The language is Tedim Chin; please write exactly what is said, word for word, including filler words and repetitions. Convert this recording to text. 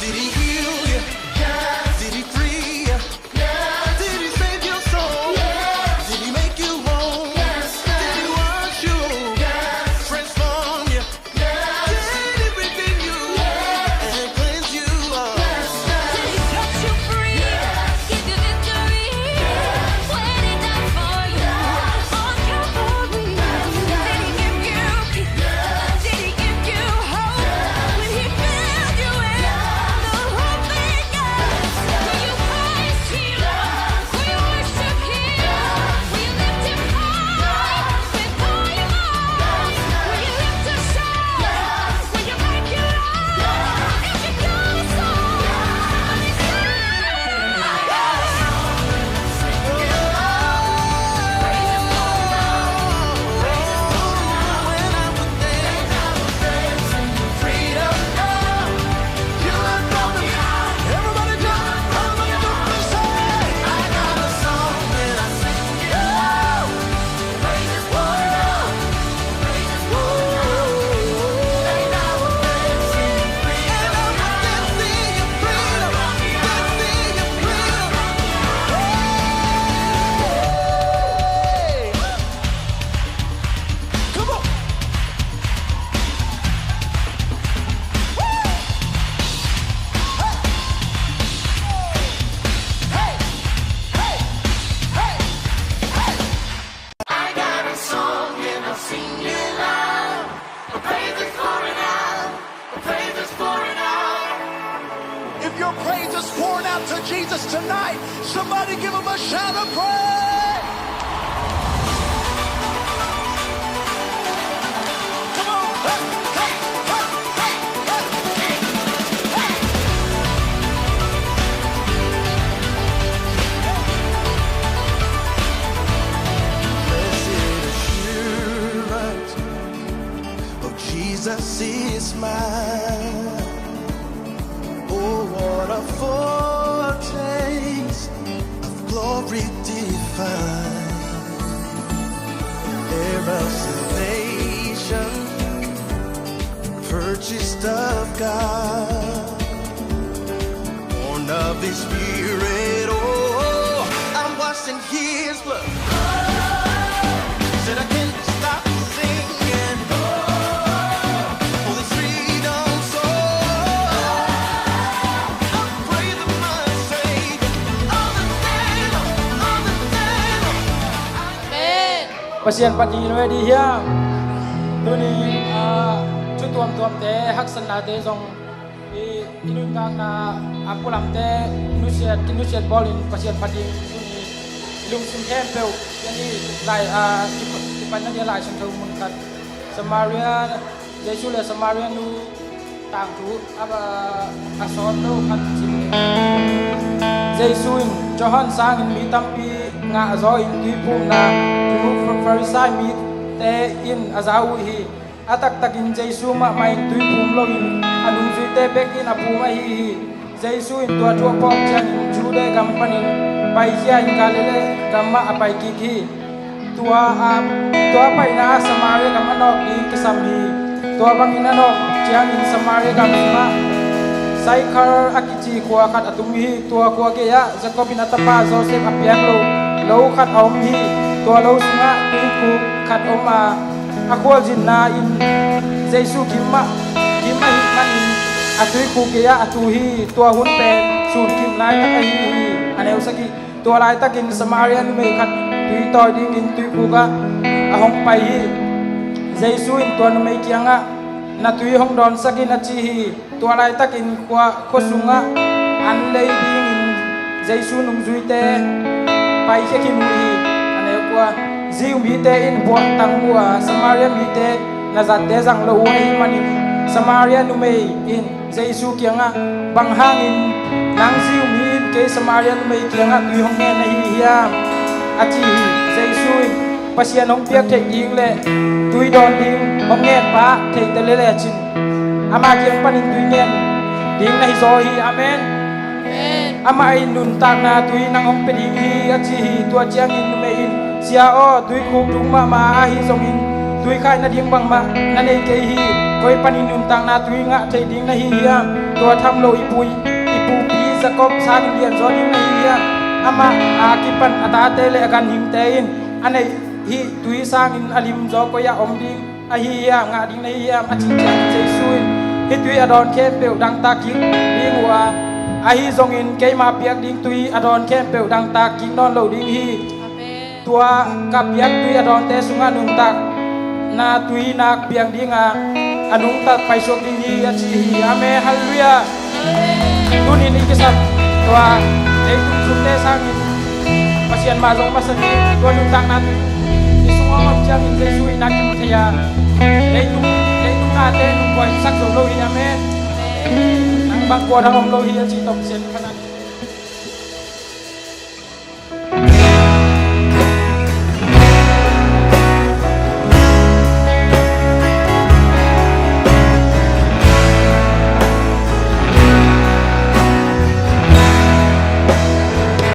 Did he heal you? Yes. Did he free you? Yes. Did he save your soul? Yes. Did he make you whole? Yes. Did he wash you? Yes. Transform you? Yes. Did he redeem you? Yes. And cleanse you? Yes. Did he set you free? Yes. Give you victory? Yes. When he died for you on Calvary, did he give you peace? Did he give you hope when he filled you with the hope that yes? Will you praise him? Will you worship him? Will you lift him high with all your might? Will you lift your shout? Will you make it loud? If you got a song, let me sing. I got a song and I'll sing it loud. A praise is pouring out. A praise is pouring out. If your praise is pouring out to Jesus tonight, somebody give him a shout of praise. Come on. Hey, hey, hey, hey, hey. Blessed assurance, oh, Jesus is mine. Oh, what a foretaste of glory divine, heir of salvation, purchased of God, born of his spirit. Oh, I'm washed in his blood. Said I can't stop singing. Holy freedom song. I'm praising my Savior all the day long, all the day long. Amen. Pasian phat ding in ready hiam? Tuni, ah, thu tuamtuamte, haksatnate zong i, i nuntakna a pualamte nusiat, kinusiat bawlin Pasian phat ding tuni i lungsim khempeuh, yani lai, ah, kipa-, kipanna dia Lai Siangtho mun khat, Samaria, Jesu le Samaria nu tangthu a, a, a sawt lo khat cin. Jesu in Johan sangin mi tampi ngah zaw in tuiphumna thu Pharisai mite in a za uh hi. A taktakin Jesu mahmah in tuiphum loin a nungzuite bekin a phum ahi hi. Jesu in tua thu a phawk ciangin Judea gam panin paikhia in Galilee gam mah a pai kik hi. Tua a, tua paina ah Samaria gam a nawk ding kisam hi. Tua bangin a nawk ciangin Samaria gam sungah Sychar a kici khua khat a tung hi. Tua khua gei-ah Jacob in a tapa Joseph a piak lo lo khat a om hi. Tua lo sungah tuikhuk khat om a, a khualzinna in Jesu kim mah, kim ahih manin a tuikhuk gei-ah a tu hi. Tua hun pen sun kim laitak ahi hi. A neu sagih. Tua laitakin Samaria numei khat tui tawi dingin tuikhuk ah a hong pai hi. Jesu in tua numei kiangah, "Na tui hong dawnsak in," a ci hi. Tua laitakin khua, khua sungah an lei dingin Jesu nungzuite paikhia khin uh hi. A neu kua, Jew mite in buahtang uh a, Samaria mite nazatte zang lo uh ahih manin Samaria numei in Jesu kiangah, "Bang hangin nang Jew mi in kei Samaria numei kiangah tui hong ngen na hi hiam?" a ci hi. Jesu in, "Pasian hong piak theih ding le tui dawn ding hong ngen pa theih ta lel e," a ci hi. Ama kiang panin tui ngen ding na hi zaw hi. Amen. Amen. Amah in, "Nuntakna tui nang hong pia ding hi," a ci hi. Tua ciangin numei in, "Sia aw, tuikhuk tung mahmah ahi zongin tuikhai nading bangmah na nei kei hi. Koi panin nuntakna tui ngah thei ding na hi hiam?" Tua tham lo i pu, i pupi Jacob sangin lianzaw ding na hi hiam? Amah a kipan a tate le a ganhingte in a neih hih tui sangin a limzaw koi-ah om ding ahi hiam, ngah ding na hi hiam? A cih ciangin Jesu in hih tui a dawn khempeuh dangtak kik ding uh a, ahi zongin keima piak ding tui a dawn khempeuh dangtak kik nawn lo ding hi. Tua ka piak tui a dawnte sungah nuntakna tui nak piang ding a, a nungta paisuak ding hi, a ci hi. Amen. Halleluiah. Tunin i kisap tua leitung sungte sangin Pasian mah zong masa ding, tua nuntakna tui i sungah om ciangin Jesu i nak kimu thei a, leitung, leitung nate nungbuai sak zo lo hi. Amen. Nang bang kua dang om lo hi, a ci tawh Pasian khanan